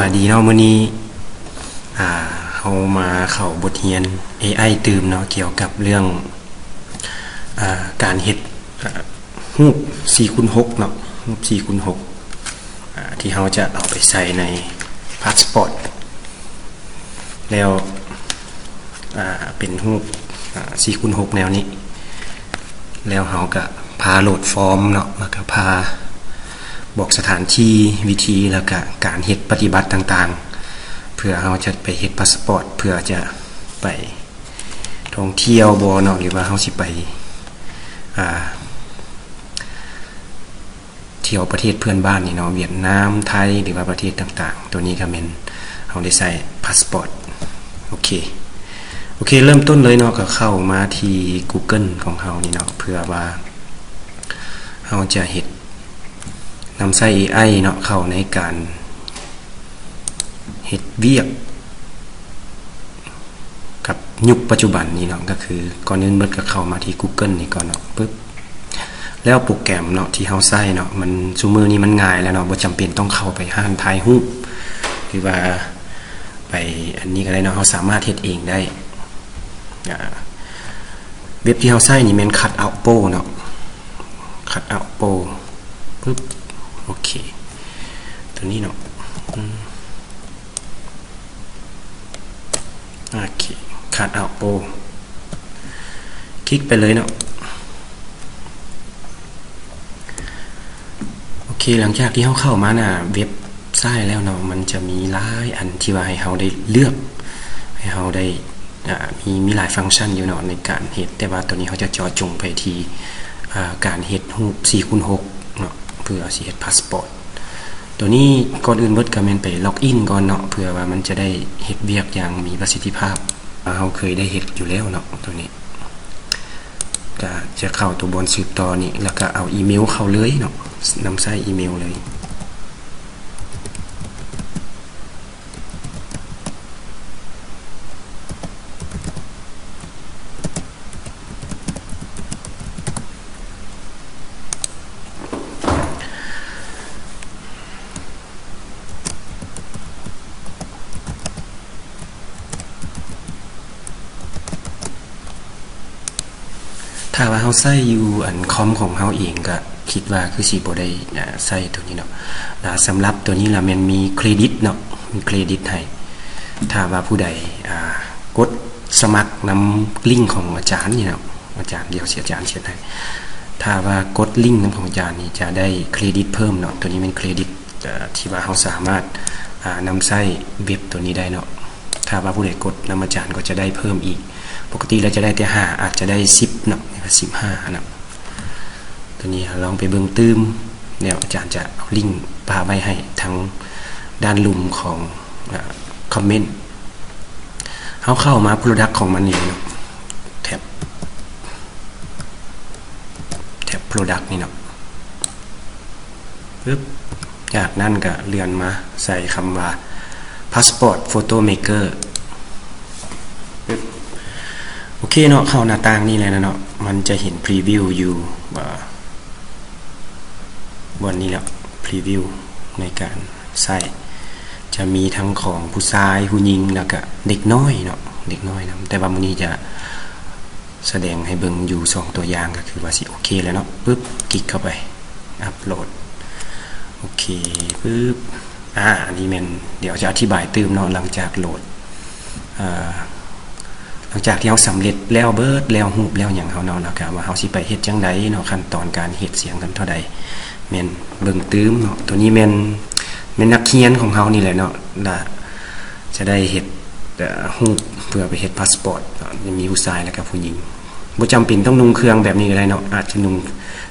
ສະບາຍດີເນາະ ມື້ນີ້ ອ່າ ເຮົາມາເຂົ້າບົດຮຽນ ເອໄອ ຕື່ມເນາະ ກ່ຽວກັບເລື່ອງ ອ່າ ການເຮັດ ອ່າ ຮູບສີ່ຄູນຫົກເນາະ ຮູບສີ່ຄູນຫົກ ອ່າ ທີ່ເຮົາຈະເອົາໄປໃສ່ໃນພາສປອດ ແລ້ວ ອ່າ ເປັນຮູບ ອ່າ ສີ່ຄູນຫົກແນວນີ້ ແລ້ວເຮົາກະພາໂຫຼດຟອມເນາະ ແລ້ວກະພາບອກສະຖານທີ່ ວິທີ ແລ້ວກະການເຮັດປະຕິບັດຕ່າງໆ ເພື່ອເຮົາຈະໄປເຮັດພາສປອດ ເພື່ອຈະໄປທ່ອງທ່ຽວບໍເນາະ ຫຼືວ່າເຮົາຊິໄປ ອ່າ ທ່ຽວປະເທດເພື່ອນບ້ານນີ້ເນາະ ຫວຽດນາມ ໄທ ຫຼືວ່າປະເທດຕ່າງໆ ໂຕນີ້ກະແມ່ນເຮົາໄດ້ໃຊ້ພາສປອດ. ໂອເຄ ໂອເຄ ເລີ່ມຕົ້ນເລີຍເນາະ ກະເຂົ້າມາທີ່ Google ຂອງເຮົານີ້ເນາະ ເພື່ອວ່າເຮົາຈະເຮັດ ນຳໃຊ້ ເອໄອ ເນາະ ເຂົ້າໃນການເຮັດວຽກ ກັບຍຸກປັດຈຸບັນນີ້ເນາະ ກະຄືກ່ອນອື່ນໝົດກະເຂົ້າມາທີ່ Google ນີ້ກ່ອນເນາະ ປຶບ ແລ້ວໂປຣແກຣມເນາະ ທີ່ເຮົາໃຊ້ເນາະ ມັນ ຊຸມື້ນີ້ມັນງ່າຍແລ້ວເນາະ ບໍ່ຈຳເປັນຕ້ອງເຂົ້າໄປຮ້ານຖ່າຍຮູບ ຫຼືວ່າໄປອັນນີ້ກະໄດ້ເນາະ ເຮົາສາມາດເຮັດເອງໄດ້. ອ່າ ເວັບທີ່ເຮົາໃຊ້ນີ້ແມ່ນ Cutout Pro ເນາະ Cutout Pro ປຶບ ໂອເຄ ໂຕນີ້ເນາະ ອືມ ໂອເຄ Cutout Pro ຄລິກໄປເລີຍເນາະ. ໂອເຄ ຫຼັງຈາກທີ່ເຮົາເຂົ້າມາໜ້າເວັບໄຊແລ້ວເນາະ ມັນຈະມີຫຼາຍອັນທີ່ວ່າໃຫ້ເຮົາໄດ້ເລືອກ ໃຫ້ເຮົາໄດ້ ອ່າ ມີ ມີຫຼາຍຟັງຊັນຢູ່ເນາະໃນການເຮັດ ແຕ່ວ່າໂຕນີ້ເຮົາຈະເຈາະຈົງໄປທີ່ ອ່າ ການເຮັດຮູບສີ່ຄູນຫົກເນາະ ເພື່ອຊິເຮັດພາສປອດ. ໂຕນີ້ກ່ອນອື່ນເບິດກະແມ່ນໄປລັອກອິນກ່ອນເນາະ ເພື່ອວ່າມັນຈະໄດ້ເຮັດວຽກຢ່າງມີປະສິດທິພາບ. ເຮົາເຄີຍໄດ້ເຮັດຢູ່ແລ້ວເນາະ ໂຕນີ້ ກະຈະເຂົ້າໂຕບ່ອນສືບຕໍ່ນີ້ ແລ້ວກະເອົາອີເມວເຂົ້າເລີຍເນາະ ນຳໃຊ້ອີເມວເລີຍ. ຖ້າວ່າເຮົາໃຊ້ຢູ່ອັນຄອມຂອງເຮົາເອງ ກະຄິດວ່າຄືຊິບໍ່ໄດ້ ອ່າ ໃຊ້ໂຕນີ້ເນາະ. ແລ້ວສຳລັບໂຕນີ້ລະແມ່ນມີເຄຣດິດເນາະ ມີເຄຣດິດໃຫ້ ຖ້າວ່າຜູ້ໃດ ອ່າ ກົດສະໝັກນຳລິ້ງຂອງອາຈານນີ້ເນາະ ອາຈານ ດຽວຊິ ອາຈານຊິເຮັດໃຫ້ ຖ້າວ່າກົດລິ້ງນຳຂອງອາຈານນີ້ຈະໄດ້ເຄຣດິດເພີ່ມເນາະ. ໂຕນີ້ແມ່ນເຄຣດິດ ເອີ່ ທີ່ວ່າເຮົາສາມາດ ອ່າ ນຳໃຊ້ເວັບໂຕນີ້ໄດ້ເນາະ. ຖ້າວ່າຜູ້ໃດກົດນຳອາຈານກໍຈະໄດ້ເພີ່ມອີກ ປົກກະຕິແລ້ວຈະໄດ້ແຕ່ຫ້າ ອາດຈະໄດ້ສິບເນາະ ນີ້ກະສິບຫ້າເນາະ. ໂຕນີ້ລອງໄປເບິ່ງຕື່ມ ແລ້ວອາຈານຈະເອົາລິ້ງປະໄວ້ໃຫ້ທາງດ້ານລຸ່ມຂອງ ອ່າ ຄອມເມັນ. ເຮົາເຂົ້າມາໂປຣດັກຂອງມັນນີ້ເນາະ ແທັບ ແທັບໂປຣດັກນີ້ເນາະ ປຶບ ຈາກນັ້ນກະເລື່ອນມາໃສ່ຄຳວ່າ ພາສປອດ ໂຟໂຕ້ເມກເກີ ປຶບ ໂອເຄເນາະ ເຂົ້າໜ້າຕ່າງນີ້ແລ້ວເນາະ ມັນຈະເຫັນພຣີວິວຢູ່ ອ່າ ບ່ອນນີ້ແຫຼະ ພຣີວິວໃນການໃຊ້ ຈະມີທັງຂອງຜູ້ຊາຍ ຜູ້ຍິງ ແລ້ວກະເດັກນ້ອຍເນາະ ເດັກນ້ອຍນຳ ແຕ່ວ່າມື້ນີ້ຈະສະແດງໃຫ້ເບິ່ງຢູ່ສອງຕົວຢ່າງ ກະຄືວ່າຊິໂອເຄແລ້ວເນາະ. ປຶບ ຄລິກເຂົ້າໄປ ອັບໂຫຼດ ໂອເຄ ປຶບ ອ່າ ອັນນີ້ແມ່ນ ດຽວຈະອະທິບາຍຕື່ມເນາະ ຫຼັງຈາກໂຫຼດ ເອີ່ ຫຼັງຈາກທີ່ເຮົາສຳເລັດແລ້ວເບິດແລ້ວ ຮູບແລ້ວຫຍັງເຮົາເນາະ ແລ້ວກະວ່າເຮົາຊິໄປເຮັດຈັ່ງໃດເນາະ ຂັ້ນຕອນການເຮັດ ເສຍເງິນເທົ່າໃດ ແມ່ນເບິ່ງຕື່ມເນາະ. ໂຕນີ້ແມ່ນ ແມ່ນນັກຮຽນຂອງເຮົານີ້ແຫຼະເນາະ ລະຈະໄດ້ເຮັດ ເອີ່ ຮູບເພື່ອໄປເຮັດພາສປອດເນາະ ມີຜູ້ຊາຍແລ້ວກະຜູ້ຍິງ. ບໍ່ຈຳເປັນຕ້ອງນຸ່ງເຄື່ອງແບບນີ້ກະໄດ້ເນາະ ອາດຈະນຸ່ງ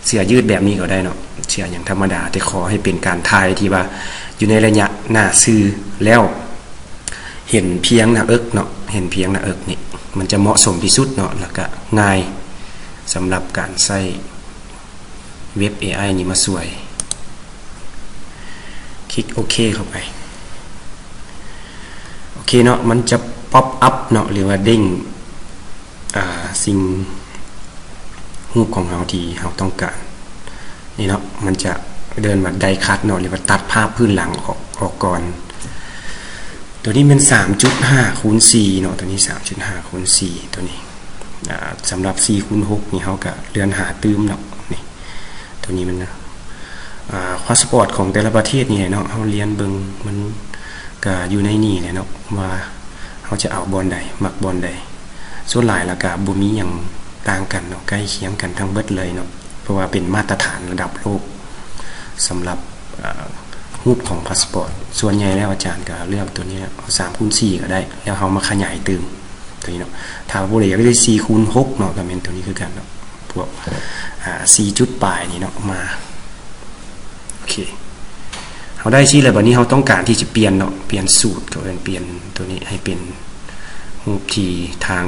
ເສື້ອຍືດແບບນີ້ກະໄດ້ເນາະ ເສື້ອຫຍັງທຳມະດາ ແຕ່ຂໍໃຫ້ເປັນການຖ່າຍທີ່ວ່າຢູ່ໃນໄລຍະໜ້າສື່ ແລ້ວເຫັນພຽງໜ້າເອິກເນາະ ເຫັນພຽງໜ້າເອິກນີ້ ມັນຈະເໝາະສົມທີ່ສຸດເນາະ ແລ້ວກະງ່າຍສຳລັບການໃຊ້ເວັບເອໄອນີ້ມາຊ່ວຍ. ຄລິກໂອເຄເຂົ້າໄປ ໂອເຄເນາະ ມັນຈະປັອບອັບເນາະ ຫຼືວ່າເດ້ງ ອ່າ ສິ່ງ ຮູບຂອງເຮົາທີ່ເຮົາຕ້ອງການນີ້ເນາະ ມັນຈະເອີ້ນວ່າໄດຄັດເນາະ ຫຼືວ່າຕັດພາບພື້ນຫຼັງອອກ ອອກກ່ອນ ຕົວນີ້ແມ່ນສາມຈຸດຫ້າຄູນສີ່ເນາະ ຕົວນີ້ສາມຈຸດຫ້າຄູນສີ່ ຕົວນີ້ ອ່າ ສຳລັບສີ່ຄູນຫົກນີ້ ເຮົາກະເລື່ອນຫາຕື່ມເນາະ ນີ້ ຕົວນີ້ມັນນະ ອ່າ ພາສປອດຂອງແຕ່ລະປະເທດນີ້ແຫຼະເນາະ ເຮົາລຽນເບິ່ງ ມັນກະຢູ່ໃນນີ້ແຫຼະເນາະ ວ່າເຮົາຈະເອົາບ່ອນໃດ ມັກບ່ອນໃດ ສ່ວນຫຼາຍລະກະບໍ່ມີຫຍັງຕ່າງກັນເນາະ ໃກ້ຄຽງກັນທັງເບິດເລີຍເນາະ ເພາະວ່າເປັນມາດຕະຖານລະດັບໂລກ ສຳລັບ ເອີ ຮູບຂອງພາສປອດ ສ່ວນໃຫຍ່ແລ້ວອາຈານກະເລືອກຕົວນີ້ແຫຼະ ເອົາສາມຄູນສີ່ກະໄດ້ ແລ້ວເຮົາມາຂະຫຍາຍຕື່ມຕົວນີ້ເນາະ ຖ້າຜູ້ໃດຢາກໄດ້ສີ່ຄູນຫົກເນາະ ກະແມ່ນຕົວນີ້ຄືກັນເນາະ ພວກ ອ່າ ສີ່ຈຸດປາຍນີ້ເນາະ ມາ ໂອເຄ ເຮົາໄດ້ຊີ້ແລ້ວ ບາດນີ້ເຮົາຕ້ອງການທີ່ຈະປ່ຽນເນາະ ປ່ຽນສູດ ເຂົາເອີ້ນປ່ຽນຕົວນີ້ໃຫ້ເປັນຮູບທີ່ທາງ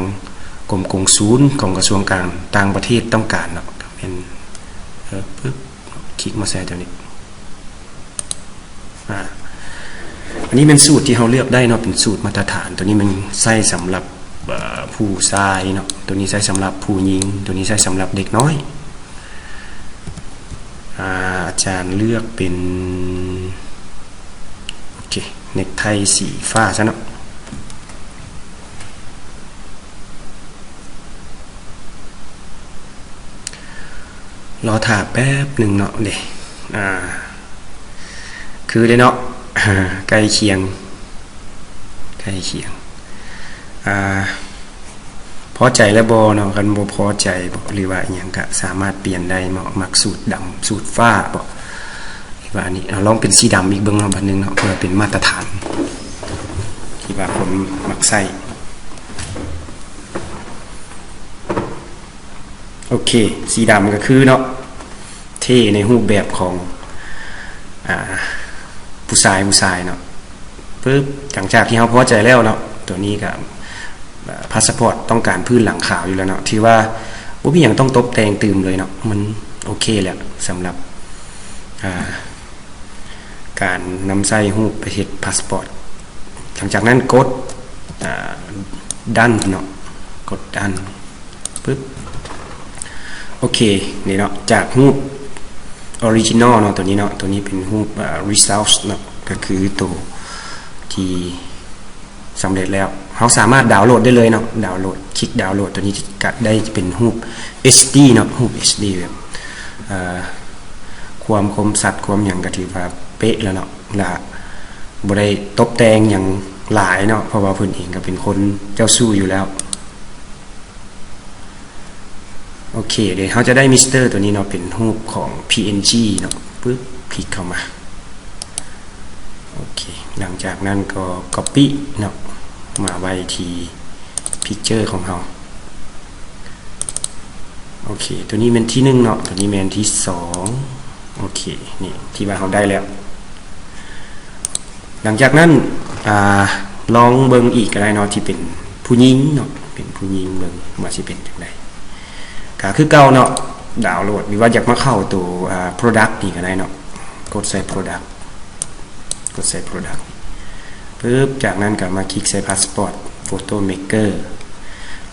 ກົມກົງສູນຂອງກະຊວງການຕ່າງປະເທດຕ້ອງການເນາະ ກະແມ່ນ ເອີ ປຶບ ຄລິກມາໃສ່ຕົວນີ້ ອາ ອັນນີ້ແມ່ນສູດທີ່ເຮົາເລືອກໄດ້ເນາະ ເປັນສູດມາດຕະຖານ ຕົວນີ້ແມ່ນໃຊ້ສຳລັບ ເອີ ຜູ້ຊາຍເນາະ ຕົວນີ້ໃຊ້ສຳລັບຜູ້ຍິງ ຕົວນີ້ໃຊ້ສຳລັບເດັກນ້ອຍ ອາ ອາຈານເລືອກເປັນ ໂອເຄ ເນັກໄທສີຟ້າຊະເນາະ ລໍຖ້າແປັບໜຶ່ງເນາະ ເດ້ ອາ ຄືເດ້ເນາະ ໃກ້ຄຽງ ໃກ້ຄຽງ ອາ ພໍໃຈແລ້ວບໍ່ເນາະ ຄັນບໍ່ພໍໃຈບໍ່ ຫຼືວ່າອີ່ຫຍັງກະສາມາດປ່ຽນໄດ້ເນາະ ມັກສູດດຳ ສູດຟ້າບໍ່ ຫຼືວ່າອັນນີ້ ເອົາລອງເປັນສີດຳອີກເບິ່ງເນາະ ບາດໜຶ່ງເນາະ ເພື່ອເປັນມາດຕະຖານທີ່ວ່າຄົນມັກໃຊ້ ໂອເຄ ສີດຳກະຄືເນາະ ເທ່ໃນຮູບແບບຂອງ ອາ ຜູ້ຊາຍ ຜູ້ຊາຍເນາະ ປຶບ ຫຼັງຈາກທີ່ເຮົາພໍໃຈແລ້ວເນາະ ຕົວນີ້ກະ ພາສປອດຕ້ອງການພື້ນຫຼັງຂາວຢູ່ແລ້ວເນາະ ຖືວ່າບໍ່ມີຫຍັງຕ້ອງຕົບແຕ່ງຕື່ມເລີຍເນາະ ມັນໂອເຄແລ້ວ ສຳລັບ ອາ ການນຳໃຊ້ຮູບໄປເຮັດພາສປອດ ຫຼັງຈາກນັ້ນກົດ ອາ done ເນາະ ກົດ done ປຶບ ໂອເຄ ນີ້ເນາະ ຈາກຮູບ original ເນາະ ຕົວນີ້ເນາະ ຕົວນີ້ເປັນຮູບ ອາ result ເນາະ ກະຄືໂຕທີ່ສຳເລັດແລ້ວ ເຮົາສາມາດດາວໂຫຼດໄດ້ເລີຍເນາະ ດາວໂຫຼດ ຄລິກດາວໂຫຼດ ຕົວນີ້ກະໄດ້ເປັນຮູບ ເອັດດີ ເນາະ ຮູບ ເອັດດີ ແບບ ເອີ ຄວາມຄົມຊັດ ຄວາມຫຍັງກະຖືວ່າເປະແລ້ວເນາະ ລະບໍ່ໄດ້ຕົບແຕ່ງຫຍັງຫຼາຍເນາະ ເພາະວ່າເພິ່ນເອງກະເປັນຄົນເຈົ້າຊູ້ຢູ່ແລ້ວ ໂອເຄ ດຽວເຮົາຈະໄດ້ມິສເຕີຕົວນີ້ເນາະ ເປັນຮູບຂອງ ພີເອັນຈີ ເນາະ ປຶບ ຄລິກເຂົ້າມາ ໂອເຄ ຫຼັງຈາກນັ້ນກໍກັອບປີ້ເນາະ ມາໄວ້ທີ່ພິກເຈີຂອງເຮົາ ໂອເຄ ຕົວນີ້ແມ່ນທີໜຶ່ງເນາະ ຕົວນີ້ແມ່ນທີສອງ ໂອເຄ ນີ້ ທີ່ວ່າເຮົາໄດ້ແລ້ວ ຫຼັງຈາກນັ້ນ ອາ ລອງເບິ່ງອີກກະໄດ້ເນາະ ທີ່ເປັນຜູ້ຍິງເນາະ ເປັນຜູ້ຍິງເບິ່ງວ່າຊິເປັນຈັ່ງໃດ ກະຄືເກົ່າເນາະ ດາວໂຫຼດ ຫຼືວ່າຢາກມາເຂົ້າໂຕ ອາ product ນີ້ກະໄດ້ເນາະ ກົດໃສ່ product ກົດໃສ່ product ປຶບ ຈາກນັ້ນກະມາຄລິກໃສ່ passport photo maker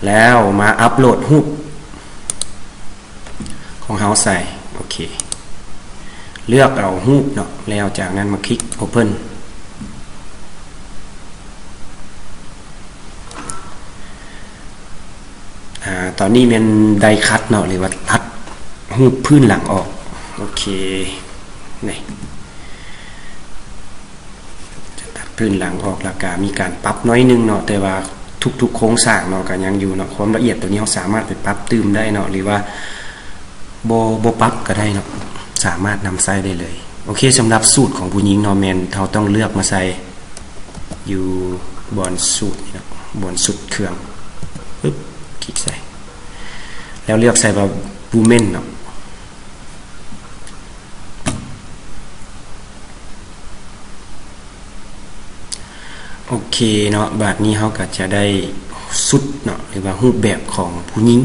ແລ້ວມາອັບໂຫຼດຮູບ ຂອງເຮົາໃສ່ ໂອເຄ ເລືອກເອົາຮູບເນາະ ແລ້ວຈາກນັ້ນມາຄລິກ open ອາ ຕອນນີ້ແມ່ນໄດ້ຄັດເນາະ ຫຼືວ່າຕັດຮູບພື້ນຫຼັງອອກ ໂອເຄ ນີ້ ຈະຕັດພື້ນຫຼັງອອກ ແລ້ວກະມີການປັບໜ້ອຍໜຶ່ງເນາະ ແຕ່ວ່າທຸກໆໂຄງສ້າງເນາະ ກະຍັງຢູ່ເນາະ ຄວາມລະອຽດໂຕນີ້ເຮົາສາມາດໄປປັບຕື່ມໄດ້ເນາະ ຫຼືວ່າບໍ່ ບໍ່ປັບກະໄດ້ເນາະ ສາມາດນຳໃຊ້ໄດ້ເລີຍ ໂອເຄ ສຳລັບສູດຂອງຜູ້ຍິງເນາະ ແມ່ນເຮົາຕ້ອງເລືອກມາໃສ່ຢູ່ບ່ອນສູດນີ້ເນາະ ບ່ອນຊຸດເຄື່ອງ ປຶບ ຄລິກໃສ່ ແລ້ວເລືອກໃສ່ວ່າ woman ເນາະ ໂອເຄເນາະ ບາດນີ້ເຮົາກະຈະໄດ້ຊຸດເນາະ ຫຼືວ່າຮູບແບບຂອງຜູ້ຍິງ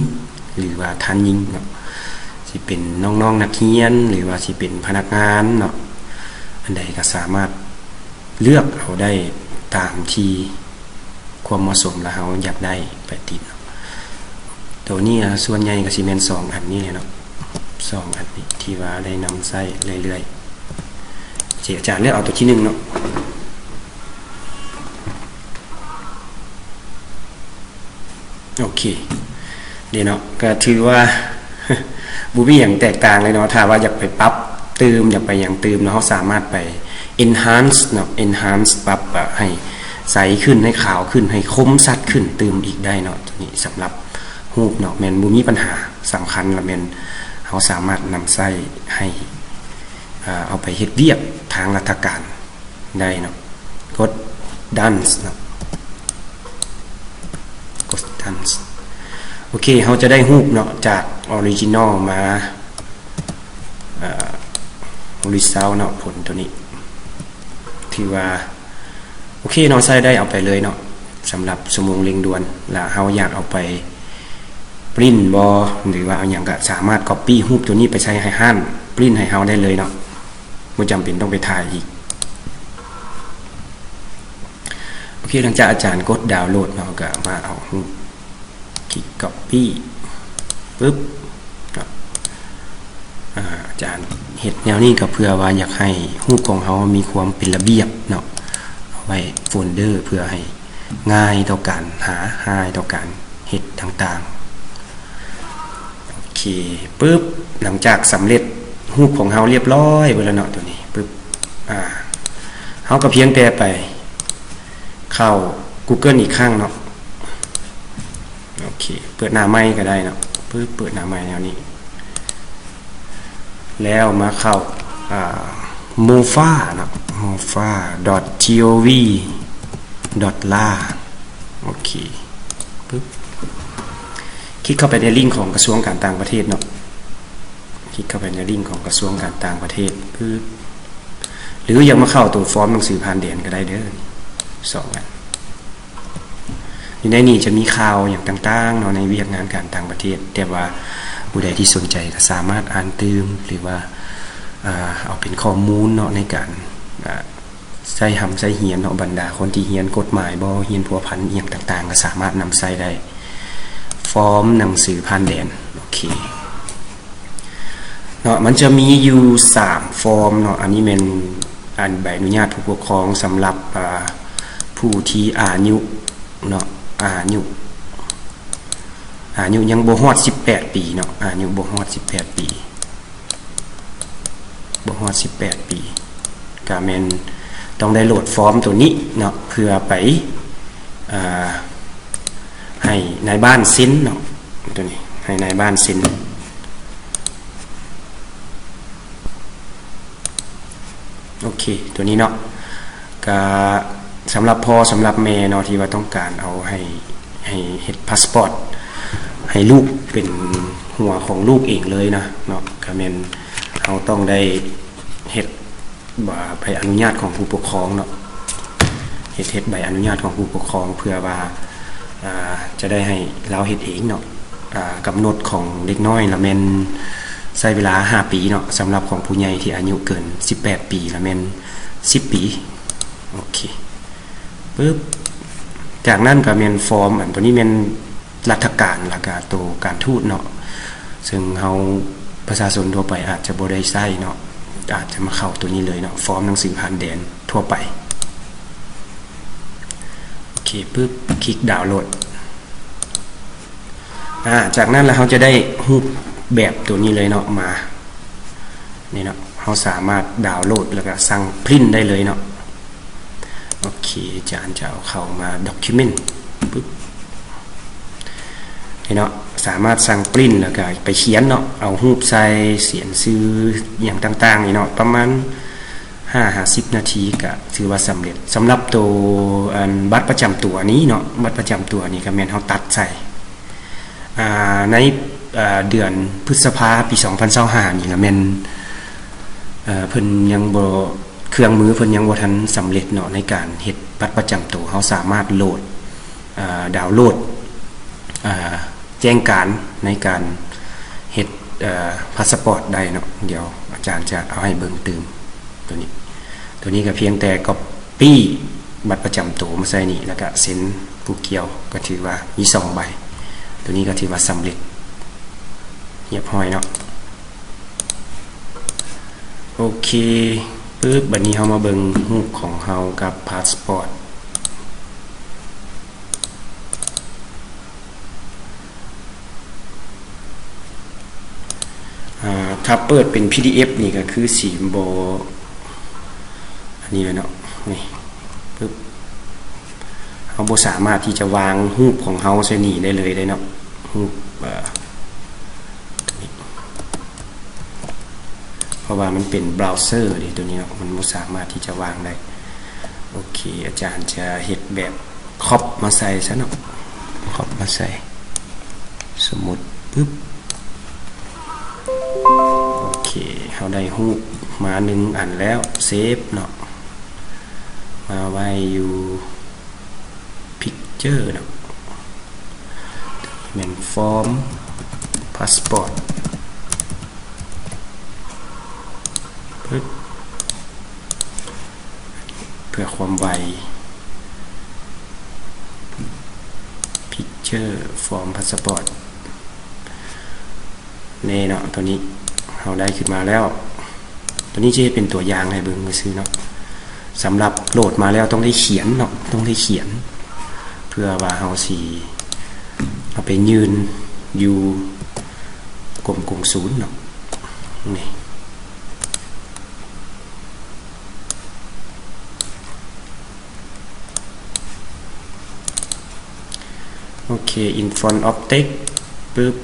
ຫຼືວ່າທ່ານຍິງເນາະ ຊິເປັນນ້ອງໆນັກຮຽນ ຫຼືວ່າຊິເປັນພະນັກງານເນາະ ອັນໃດກະສາມາດເລືອກເອົາໄດ້ຕາມທີ່ຄວາມເໝາະສົມ ແລະເຮົາຢາກໄດ້ໄປຕິດເນາະ ໂຕນີ້ ອາ ສ່ວນໃຫຍ່ກະຊິແມ່ນສອງອັນນີ້ແຫຼະເນາະ ສອງອັນນີ້ທີ່ວ່າໄດ້ນຳໃຊ້ເລື້ອຍໆ ອາຈານເລືອກເອົາໂຕທີໜຶ່ງເນາະ ໂອເຄ ນີ້ເນາະ ກໍຖືວ່າ ບໍ່ມີຫຍັງແຕກຕ່າງເລີຍເນາະ. ຖ້າວ່າຢາກໄປປັບຕື່ມ ຢາກໄປຫຍັງຕື່ມເນາະ ເຮົາສາມາດໄປ enhance ເນາະ enhance ປັບໃຫ້ໃສຂຶ້ນ ໃຫ້ຂາວຂຶ້ນ ໃຫ້ຄົມຊັດຂຶ້ນຕື່ມອີກໄດ້ເນາະ. ໂຕນີ້ສຳລັບຮູບເນາະ ແມ່ນບໍ່ມີບັນຫາ. ສຳຄັນລະແມ່ນເຮົາສາມາດນຳໃຊ້ໃຫ້ ເອົາໄປເຮັດວຽກທາງລັດຖະການໄດ້ເນາະ. ກົດ done ເນາະ ກົດ done. ໂອເຄ ເຮົາຈະໄດ້ຮູບເນາະ ຈາກ original ມາ result ເນາະ ຜົນໂຕນີ້ ຖືວ່າ ໂອເຄເນາະ ໃຊ້ໄດ້ ເອົາໄປເລີຍເນາະ. ສຳລັບຊົ່ວໂມງເລັ່ງດ່ວນ ລະເຮົາຢາກເອົາໄປ print ບໍ່ ຫຼືວ່າເອົາຫຍັງ ກະສາມາດ copy ຮູບໂຕນີ້ໄປໃຊ້ໃຫ້ຮ້ານ print ໃຫ້ເຮົາໄດ້ເລີຍເນາະ ບໍ່ຈຳເປັນຕ້ອງໄປຖ່າຍອີກ. ໂອເຄ ຫຼັງຈາກອາຈານກົດ download ເນາະ ກະມາເອົາຮູບ ຄລິກ copy ປຶບເນາະ. ອາ ອາຈານເຮັດແນວນີ້ກໍເພື່ອວ່າຢາກໃຫ້ຮູບຂອງເຮົາມີຄວາມເປັນລະບຽບເນາະ ເອົາໄວ້ໂຟນເດີ ເພື່ອໃຫ້ງ່າຍຕໍ່ການຫາ ງ່າຍຕໍ່ການເຮັດຕ່າງໆ. ໂອເຄ ປຶບ ຫຼັງຈາກສຳເລັດຮູບຂອງເຮົາລຽບຮ້ອຍເບິດແລ້ວເນາະ ໂຕນີ້ ປຶບ ອາ ເຮົາກໍພຽງແຕ່ໄປເຂົ້າ Google ອີກຄັ້ງເນາະ. ໂອເຄ ເປີດໜ້າໃໝ່ກໍໄດ້ເນາະ ປຶບ ເປີດໜ້າໃໝ່ແນວນີ້ ແລ້ວມາເຂົ້າ ອ່າ mofa ເນາະ mofa.gov.la. ໂອເຄ ປຶບ ຄລິກເຂົ້າໄປໃນລິ້ງຂອງກະຊວງການຕ່າງປະເທດເນາະ ຄລິກເຂົ້າໄປໃນລິ້ງຂອງກະຊວງການຕ່າງປະເທດ ປຶບ ຫຼືຢາກມາເຂົ້າໂຕຟອມໜັງສືຜ່ານແດນກໍໄດ້ເດີ ສອງອັນ. ຢູ່ໃນນີ້ຈະມີຂ່າວຫຍັງຕ່າງໆເນາະ ໃນວຽກງານການຕ່າງປະເທດ ແຕ່ວ່າຜູ້ໃດທີ່ສົນໃຈກໍສາມາດອ່ານຕື່ມ ຫຼືວ່າ ເອົາເປັນຂໍ້ມູນເນາະ ໃນການ ໃຊ້ຮ່ຳໃຊ້ຮຽນເນາະ. ບັນດາຄົນທີ່ຮຽນກົດໝາຍບໍ ຮຽນພົວພັນອີ່ຫຍັງຕ່າງໆ ກໍສາມາດນຳໃຊ້ໄດ້. ຟອມໜັງສືຜ່ານແດນ ໂອເຄເນາະ ມັນຈະມີຢູ່ສາມຟອມເນາະ. ອັນນີ້ແມ່ນ ອັນໃບອະນຸຍາດຜູ້ປົກຄອງສຳລັບ ອາ ຜູ້ທີ່ອາຍຸເນາະ ອາຍຸ ອາຍຸຍັງບໍ່ຮອດສິບແປດປີເນາະ ອາຍຸບໍ່ຮອດສິບແປດປີ ບໍ່ຮອດສິບແປດປີ ກະແມ່ນຕ້ອງໄດ້ໂຫຼດຟອມໂຕນີ້ເນາະ ເພື່ອໄປ ອາ ໃຫ້ນາຍບ້ານເຊັນເນາະ ໂຕນີ້ໃຫ້ນາຍບ້ານເຊັນ. ໂອເຄ ໂຕນີ້ເນາະ ກະສຳລັບພໍ່ສຳລັບແມ່ເນາະ ທີ່ວ່າຕ້ອງການເອົາໃຫ້ ໃຫ້ເຮັດພາສປອດໃຫ້ລູກ ເປັນຫົວຂອງລູກເອງເລີຍນະເນາະ ກະແມ່ນເຮົາຕ້ອງໄດ້ເຮັດ ວ່າໃບອະນຸຍາດຂອງຜູ້ປົກຄອງເນາະ ເຮັດ ເຮັດໃບອະນຸຍາດຂອງຜູ້ປົກຄອງ ເພື່ອວ່າ ອາ ຈະໄດ້ໃຫ້ລາວເຮັດເອງເນາະ. ອາ ກຳນົດຂອງເດັກນ້ອຍລະແມ່ນໃຊ້ເວລາຫ້າປີເນາະ ສຳລັບຂອງຜູ້ໃຫຍ່ທີ່ອາຍຸເກີນສິບແປດປີລະແມ່ນສິບປີ. ໂອເຄ ປຶບ ຈາກນັ້ນກໍແມ່ນຟອມ ອັນໂຕນີ້ແມ່ນ ລັດຖະການ ແລ້ວກະໂຕການທູດເນາະ ເຊິ່ງເຮົາປະຊາຊົນທົ່ວໄປອາດຈະບໍ່ໄດ້ໃຊ້ເນາະ ອາດຈະມາເຂົ້າໂຕນີ້ເລີຍເນາະ ຟອມໜັງສືຜ່ານແດນທົ່ວໄປ. ໂອເຄ ປຶບ ຄລິກດາວໂຫຼດ. ອາ ຈາກນັ້ນລະເຮົາຈະໄດ້ຮູບແບບໂຕນີ້ເລີຍເນາະ ມາ ນີ້ເນາະ ເຮົາສາມາດດາວໂຫຼດ ແລ້ວກະສັ່ງພຣິ້ນໄດ້ເລີຍເນາະ. ໂອເຄ ອາຈານຈະເອົາເຂົ້າມາ document ປຶບ ນີ້ເນາະ ສາມາດສັ່ງພຣິ້ນ ແລ້ວກະໄປຂຽນເນາະ ເອົາຮູບໃສ່ ຂຽນຊື່ ອີ່ຫຍັງຕ່າງໆ ນີ້ເນາະ ປະມານຫ້າຫາສິບນາທີ ກະຖືວ່າສຳເລັດ. ສຳລັບໂຕ ອັນ ບັດປະຈຳຕົວນີ້ເນາະ ບັດປະຈຳຕົວນີ້ກະແມ່ນເຮົາຕັດໃສ່ ອາ ໃນ ອາ ເດືອນພຶດສະພາ ປີສອງພັນຊາວຫ້ານີ້ລະແມ່ນ ເອີ ເພິ່ນຍັງບໍ່ ເຄື່ອງມືເພິ່ນຍັງບໍ່ທັນສຳເລັດເນາະ ໃນການເຮັດບັດປະຈຳໂຕ. ເຮົາສາມາດໂຫຼດ ອາ ດາວໂຫຼດ ອາ ແຈ້ງການໃນການເຮັດ ເອີ ພາສປອດໄດ້ເນາະ. ດຽວອາຈານຈະເອົາໃຫ້ເບິ່ງຕື່ມ ໂຕນີ້ ໂຕນີ້ກໍພຽງແຕ່ກັອບປີ້ບັດປະຈຳໂຕມາໃສ່ນີ້ ແລ້ວກະເຊັນຜູ້ກ່ຽວ ກໍຖືວ່າມີສອງໃບ. ໂຕນີ້ກໍຖືວ່າສຳເລັດຮຽບຮ້ອຍເນາະ. ໂອເຄ ປຶບ ບັດນີ້ເຮົາມາເບິ່ງຮູບຂອງເຮົາກັບພາສປອດ. ຖ້າເປີດເປັນ ພີດີເອັຟ ນີ້ກໍຄືຊິບໍ່ ອັນນີ້ແຫຼະເນາະ ນີ້ ປຶບ ເຮົາບໍ່ສາມາດທີ່ຈະວາງຮູບຂອງເຮົາໃສ່ນີ້ໄດ້ເລີຍເດ້ເນາະ ຮູບ ເອີ ເພາະວ່າມັນເປັນບຣາວເຊີເດ້ ໂຕນີ້ເນາະ ມັນບໍ່ສາມາດທີ່ຈະວາງໄດ້. ໂອເຄ ອາຈານຈະເຮັດແບບຄອບມາໃສ່ຊະເນາະ ຄອບມາໃສ່ ສົມມຸດ ປຶບ ໂອເຄ ເຮົາໄດ້ຮູບມາໜຶ່ງອັນແລ້ວ ເຊບເນາະ ມາໄວ້ຢູ່ ພິກເຈີເນາະ ແມ່ນຟອມພາສປອດ ປຶບ ເພື່ອຄວາມໄວ ພິກເຈີຟອມພາສປອດ ນີ້ເນາະ ໂຕນີ້ເຮົາໄດ້ຂຶ້ນມາແລ້ວ ໂຕນີ້ຈະເຮັດເປັນຕົວຢ່າງໃຫ້ເບິ່ງຊື່ໆເນາະ. ສຳລັບໂຫຼດມາແລ້ວຕ້ອງໄດ້ຂຽນເນາະ ຕ້ອງໄດ້ຂຽນ ເພື່ອວ່າເຮົາຊິເອົາໄປຍື່ນຢູ່ກົມກົງສູນເນາະ ນີ້. ໂອເຄ in front of text ປຶບ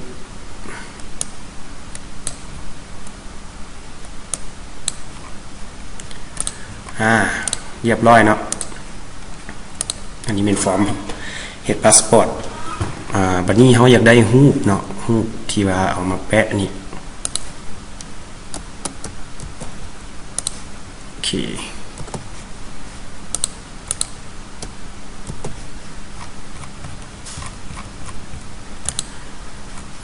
ອາ ຮຽບຮ້ອຍເນາະ ອັນນີ້ແມ່ນຟອມເຮັດພາສປອດ. ອາ ບັດນີ້ເຮົາຢາກໄດ້ຮູບເນາະ ຮູບທີ່ວ່າເອົາມາແປະນີ້ ໂອເຄ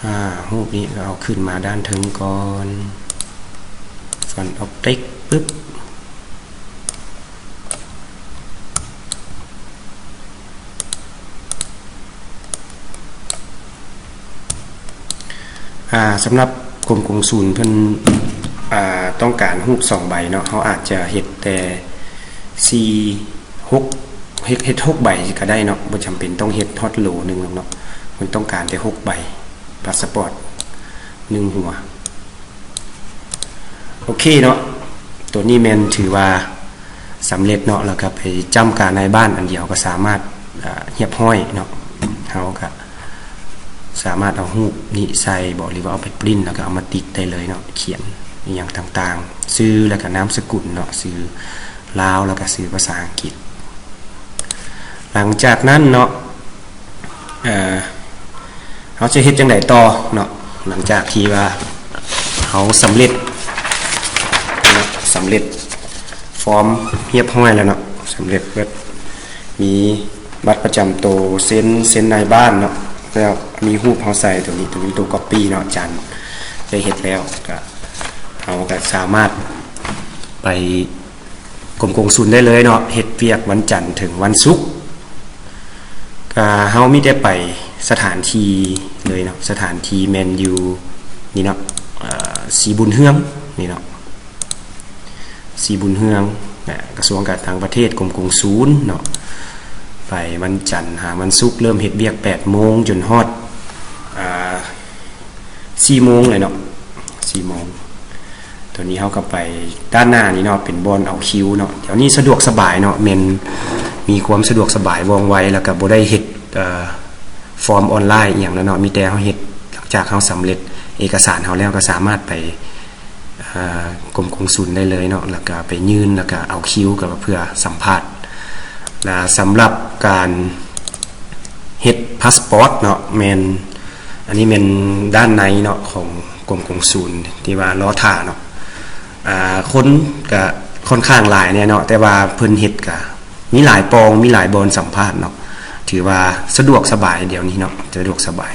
ອາ ຮູບນີ້ກໍເອົາຂຶ້ນມາດ້ານເທິງກ່ອນ front of text ປຶບ. ອາ ສຳລັບກົມກົງສູນເພິ່ນ ອາ ຕ້ອງການຮູບສອງໃບເນາະ ເຮົາອາດຈະເຮັດແຕ່ສີ່ ຫົກ ເຮັດ ເຮັດຫົກໃບກໍໄດ້ເນາະ ບໍ່ຈຳເປັນຕ້ອງເຮັດຮອດໂຫຼໜຶ່ງດອກເນາະ ເພິ່ນຕ້ອງການແຕ່ຫົກໃບ ພາສປອດໜຶ່ງຫົວ. ໂອເຄເນາະ ໂຕນີ້ແມ່ນຖືວ່າສຳເລັດເນາະ ແລ້ວກໍໄປຈ້ຳການາຍບ້ານອັນດຽວກໍສາມາດ ອາ ຮຽບຮ້ອຍເນາະ. ເຮົາກໍສາມາດເອົາຮູບນີ້ໃສ່ບໍ ຫຼືວ່າເອົາໄປປຣິ້ນ ແລ້ວກໍເອົາມາຕິດໄດ້ເລີຍເນາະ ຂຽນອີ່ຫຍັງຕ່າງໆ ຊື່ ແລ້ວກໍນາມສະກຸນເນາະ ຊື່ລາວ ແລ້ວກໍຊື່ພາສາອັງກິດ. ຫຼັງຈາກນັ້ນເນາະ ເອີ ເຮົາຈະເຮັດຈັ່ງໃດຕໍ່ເນາະ ຫຼັງຈາກທີ່ວ່າເຮົາສຳເລັດ ສຳເລັດຟອມຮຽບຮ້ອຍແລ້ວເນາະ ສຳເລັດເບິດ ມີບັດປະຈຳໂຕ ເຊັນ ເຊັນນາຍບ້ານເນາະ ແລ້ວມີຮູບເຮົາໃສ່ໂຕນີ້ ໂຕນີ້ໂຕກັອບປີ້ເນາະ ອາຈານໄດ້ເຮັດແລ້ວ ກະ ເຮົາກະສາມາດໄປ ກົມກົງສູນໄດ້ເລີຍເນາະ ເຮັດວຽກວັນຈັນເຖິງວັນສຸກ ກະເຮົາມີແຕ່ໄປສະຖານທີ່ເລີຍເນາະ ສະຖານທີ່ແມ່ນຢູ່ນີ້ເນາະ ເອີ ສີບຸນເຮືອງນີ້ເນາະ ສີບຸນເຮືອງ ນະ ກະຊວງການຕ່າງປະເທດ ກົມກົງສູນເນາະ ໄປວັນຈັນຫາວັນສຸກ ເລີ່ມເຮັດວຽກແປດໂມງຈົນຮອດ ອາ ສີ່ໂມງເລີຍເນາະ ສີ່ໂມງ. ໂຕນີ້ເຮົາກໍໄປດ້ານໜ້ານີ້ເນາະ ເປັນບ່ອນເອົາຄິວເນາະ ດຽວນີ້ສະດວກສະບາຍເນາະ ແມ່ນມີຄວາມສະດວກສະບາຍ ວ່ອງໄວ ແລ້ວກໍບໍ່ໄດ້ເຮັດ ເອີ ຟອມອອນລາຍອີ່ຫຍັງແລ້ວເນາະ ມີແຕ່ເຮົາເຮັດ ຫຼັງຈາກເຮົາສຳເລັດເອກະສານເຮົາແລ້ວ ກໍສາມາດໄປ ເອີ ກົມກົງສູນໄດ້ເລີຍເນາະ ແລ້ວກໍໄປຍື່ນ ແລ້ວກໍເອົາຄິວ ກໍເພື່ອສຳພາດ ແລະ ສຳລັບການ ເຮັດພາສປອດເນາະ ແມ່ນ ອັນນີ້ແມ່ນດ້ານໃນເນາະ ຂອງກົມກົງສູນທີ່ວ່າລໍຖ້າເນາະ ອາ ຄົນກະຄ່ອນຂ້າງຫຼາຍແດ່ເນາະ ແຕ່ວ່າເພິ່ນເຮັດກະມີຫຼາຍປ່ອງ ມີຫຼາຍບ່ອນສຳພາດເນາະ ຖືວ່າສະດວກສະບາຍດຽວນີ້ເນາະ ສະດວກສະບາຍ.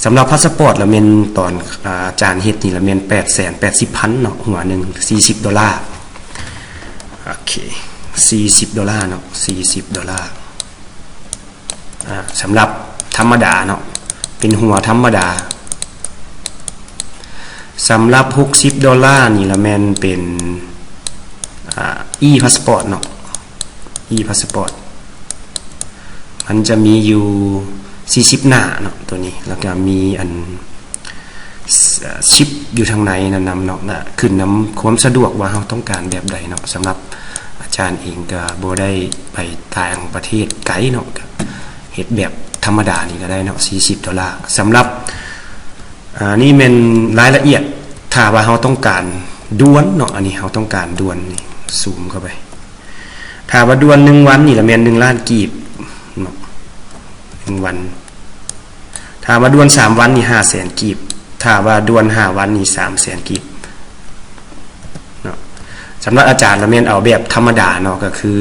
ສຳລັບພາສປອດລະແມ່ນຕອນ ອາ ອາຈານເຮັດນີ້ລະແມ່ນແປດແສນແປດສິບພັນເນາະ ຫົວໜຶ່ງ ສີ່ສິບໂດລາ ໂອເຄ ສີ່ສິບໂດລາເນາະ ສີ່ສິບໂດລາ. ອາ ສຳລັບທຳມະດາເນາະ ເປັນຫົວທຳມະດາ. ສຳລັບຫົກສິບໂດລານີ້ລະແມ່ນເປັນ ອາ ອີພາສປອດເນາະ ອີພາສປອດ ມັນຈະມີຢູ່ສີ່ສິບໜ້າເນາະ ໂຕນີ້ ແລ້ວກະມີອັນ ຊິບຢູ່ທາງໃນນັ້ນນຳເນາະ ນະ ຂຶ້ນນຳຄວາມສະດວກວ່າເຮົາຕ້ອງການແບບໃດເນາະ. ສຳລັບອາຈານເອງກໍບໍ່ໄດ້ໄປຕ່າງປະເທດໄກເນາະ ກໍເຮັດແບບທຳມະດານີ້ກໍໄດ້ເນາະ ສີ່ສິບໂດລາ. ສຳລັບ ອາ ນີ້ແມ່ນລາຍລະອຽດ ຖ້າວ່າເຮົາຕ້ອງການດ່ວນເນາະ ອັນນີ້ເຮົາຕ້ອງການດ່ວນນີ້ ຊູມເຂົ້າໄປ. ຖ້າວ່າດ່ວນໜຶ່ງວັນນີ້ລະແມ່ນໜຶ່ງລ້ານກີບເນາະ ໜຶ່ງວັນ. ຖ້າວ່າດ່ວນສາມວັນນີ້ຫ້າແສນກີບ, ຖ້າວ່າດ່ວນຫ້າວັນນີ້ສາມແສນກີບເນາະ. ສຳລັບອາຈານລະແມ່ນເອົາແບບທຳມະດາເນາະ ກໍຄື ອ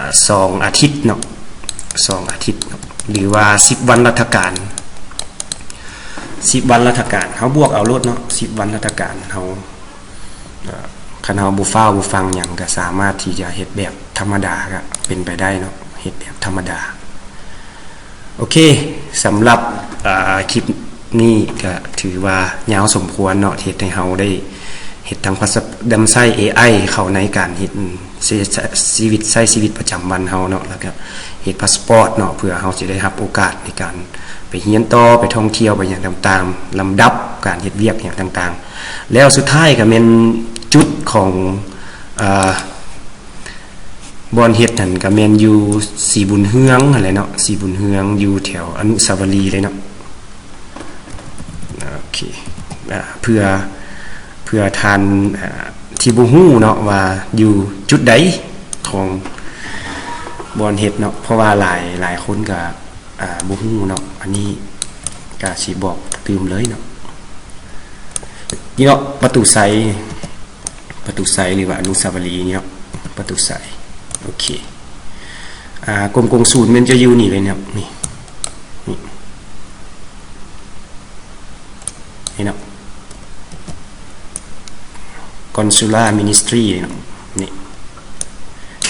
າ ສອງອາທິດເນາະ ສອງອາທິດເນາະ ຫຼືວ່າສິບວັນລັດຖະການ ສິບວັນລັດຖະການ ເຮົາບວກເອົາໂລດເນາະ ສິບວັນລັດຖະການເຮົາ ເອີ ຄັນເຮົາບໍ່ຟ້າວບໍ່ຟັ່ງຫຍັງ ກໍສາມາດທີ່ຈະເຮັດແບບທຳມະດາ ກໍເປັນໄປໄດ້ເນາະ ເຮັດແບບທຳມະດາ. ໂອເຄ ສຳລັບ ເອີ ຄລິບນີ້ກໍຖືວ່າຍາວສົມຄວນເນາະ ເຮັດໃຫ້ເຮົາໄດ້ເຮັດທັງພາສາ ນຳໃຊ້ເອໄອເຂົ້າໃນການເຮັດ ຊີ ຊີວິດ ໃຊ້ຊີວິດປະຈຳວັນເຮົາເນາະ ແລ້ວກໍເຮັດພາສປອດເນາະ ເພື່ອເຮົາຈະໄດ້ຮັບໂອກາດໃນການໄປຮຽນຕໍ່ ໄປທ່ອງທ່ຽວ ໄປຫຍັງຕ່າງໆ ລຳດັບການເຮັດວຽກຫຍັງຕ່າງໆ. ແລ້ວສຸດທ້າຍກໍແມ່ນຈຸດຂອງ ເອີ ບ່ອນເຮັດຫັ້ນກໍແມ່ນຢູ່ສີບຸນເຮືອງຫັ້ນແຫຼະເນາະ ສີບຸນເຮືອງ ຢູ່ແຖວອະນຸສາວະລີເລີຍເນາະ. ໂອເຄ ອາ ເພື່ອ ເພື່ອທ່ານ ອາ ທີ່ບໍ່ຮູ້ເນາະວ່າຢູ່ຈຸດໃດຂອງບ່ອນເຮັດເນາະ ເພາະວ່າຫຼາຍ ຫຼາຍຄົນກໍ ອາ ບໍ່ຮູ້ເນາະ ອັນນີ້ກໍຊິບອກຕື່ມເລີຍເນາະ. ນີ້ເນາະ ປະຕູໄຊ ປະຕູໄຊ ຫຼືວ່າອະນຸສາວະລີນີ້ເນາະ ປະຕູໄຊ. ໂອເຄ ອາ ກົມກົງສູນແມ່ນຈະຢູ່ນີ້ເລີຍເນາະ ນີ້ ນີ້ ນີ້ເນາະ Consular Ministry ເນາະ ນີ້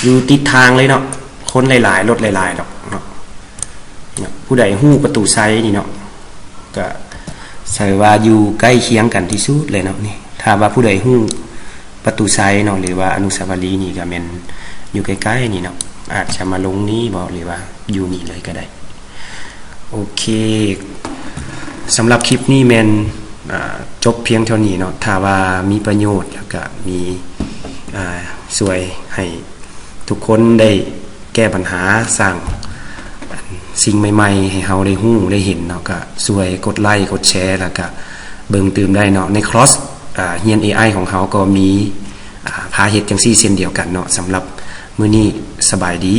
ຢູ່ຕິດທາງເລີຍເນາະ ຄົນຫຼາຍໆ ລົດຫຼາຍໆ ດອກເນາະ. ເນາະ ຜູ້ໃດຮູ້ປະຕູໄຊນີ້ເນາະ ກະຖືວ່າຢູ່ໃກ້ຄຽງກັນທີ່ສຸດເລີຍເນາະ ນີ້. ຖ້າວ່າຜູ້ໃດຮູ້ປະຕູໄຊເນາະ ຫຼືວ່າອະນຸສາວະລີນີ້ ກະແມ່ນຢູ່ໃກ້ໆ ນີ້ເນາະ ອາດຈະມາລົງນີ້ບໍ ຫຼືວ່າຢູ່ນີ້ເລີຍກະໄດ້. ໂອເຄ ສຳລັບຄລິບນີ້ແມ່ນ ອາ ຈົບພຽງເທົ່ານີ້ເນາະ. ຖ້າວ່າມີປະໂຫຍດ ແລ້ວກະມີ ອາ ຊ່ວຍໃຫ້ ທຸກຄົນໄດ້ແກ້ບັນຫາ ສ້າງສິ່ງໃໝ່ໆ ໃຫ້ເຮົາໄດ້ຮູ້ໄດ້ເຫັນເນາະ ກະຊ່ວຍກົດໄລກົດແຊ ແລ້ວກະເບິ່ງຕື່ມໄດ້ເນາະ. ໃນຄອສ ອາ ຮຽນເອໄອຂອງເຮົາກໍມີ ອາ ພາເຮັດຈັ່ງຊີ້ເຊັ່ນດຽວກັນເນາະ. ສຳລັບມື້ນີ້ ສະບາຍດີ.